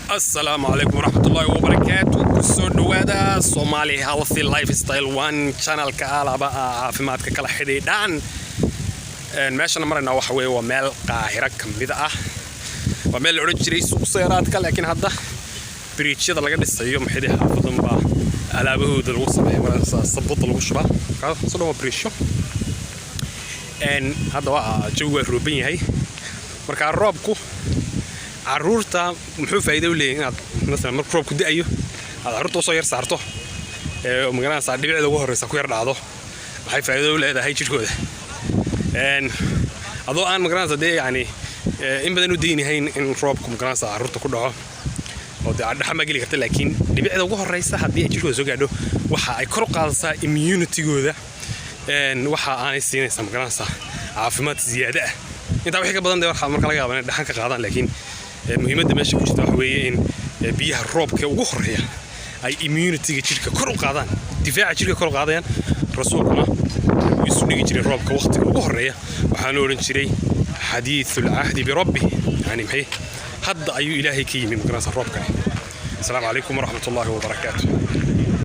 Asalaamu calaykum waraxmatullaahi wabarakaatu. Kusoo dhowaada Somali Healthy Lifestyle One, channelka alaba caafimaadka kala xidhiidhaan. Meeshana maraynaa waxa weeye waa meel Qaahiro ka mid ah. Waa meel la odhan jiray Suuq Seeraadka, laakiin hadda biriijyada laga dhisayo maxay xaafadan baa alaabahooda lagu sameeya, markaas sabada lagu shubaa. Soo dhan waa biriijyo. Hadda waa jawigu waa rooban yahay. Marka roobku caruurta muxuu faa'iido u leeyahay? Inaad masalan markuu roobku da'ayo aad carruurta usoo yar saarto ee magaranaysaa dhibicda ugu horreysa ku yar dhacdo, maxay faa'iido u leedahay jidhkooda? Adoo aan magaranaysa dee yacni in badan u daynahayn in roobku magaranaysa carruurta ku dhaco oo dee dhaxan baa geli karta, laakiin dhibicda ugu horreysa haddii ay jidhkooda soo gaadho, waxa ay kor u qaadaysaa immunitygooda. Waxa aanay siinaysaa magaranaysaa caafimaad ziyaado ah. Intaa wixii ka badan dee waxaa marka laga yaaba inay dhaxan ka qaadaan, laakiin muhiimadda meesha ku jirta waxa weeye in biyaha roobka ugu horreeya ay immunityga jidhka kor u qaadaan, difaaca jidhka kor u qaadayaan. Rasuulkuna wuu isu dhigi jiray roobka waqtiga ugu horreeya. Waxaana odhan jiray حديث العهد بربه, yani maxay hadda ayuu Ilaahay ka yimi magaranaysa roobkani. Asalaamu calaykum waraxmatullaahi wabarakaatu.